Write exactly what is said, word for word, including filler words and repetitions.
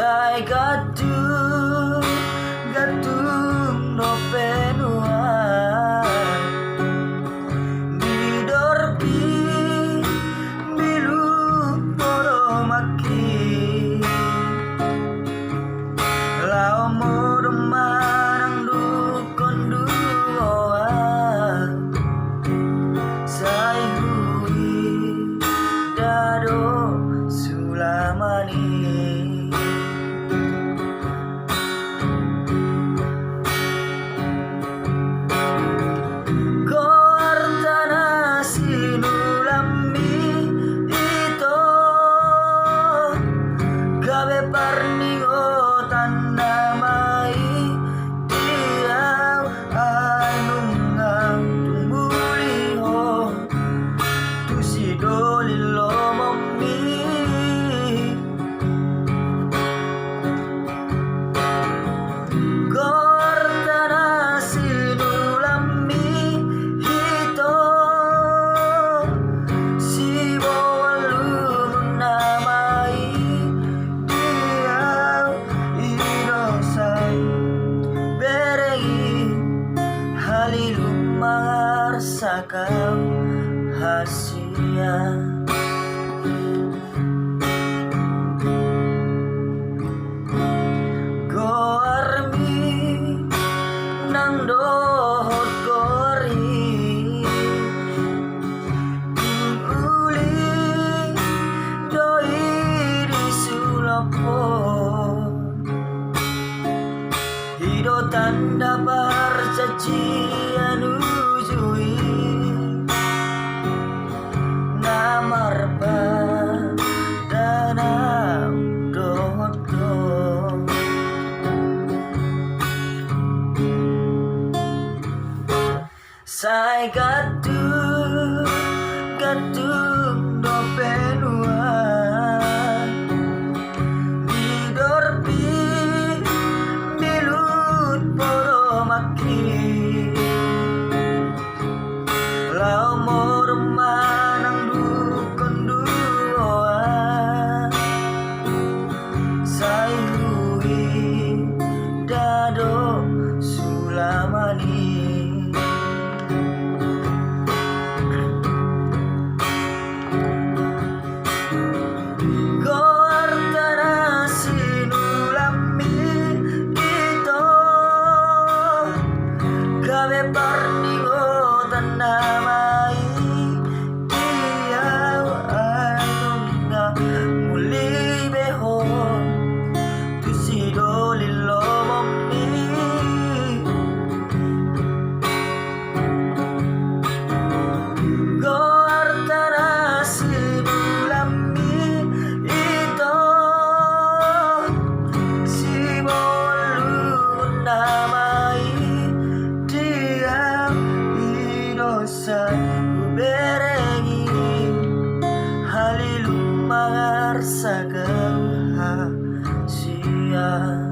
Ai gantung, gantung dope nuaeng, di dorpi biluk podomangki. Laho modom manang dungkon duoan, sai huida do sulamani. Goarta na sinulanmi ito, gabe parningotan nama i di au. Ai nunga tung muli ho tu sidoli lomomi. Goarta na sinulanmi ito, siboan lungun nama i di au. I do sai hubereng i, halilu mangarsakau hasian. Goarmi nang dohot goar i, uli do i di sulap on. I do tanda parjanjian uju i, na marpadan au dohot ho. Sai gantung, gantung dope nuaeng, di dorpi biluk podomangki. Laho modom manang dungkon duoan, sai huida do sulamani. Goarta na sinulanmi ito, gabe parningotan nama i di au. Ai nunga muli be ho tu sidoli lomomi. Goarta na sinulanmi ito, siboan lungun nama i di au. I do sai hubereng i, halilu mangarsakau hasian.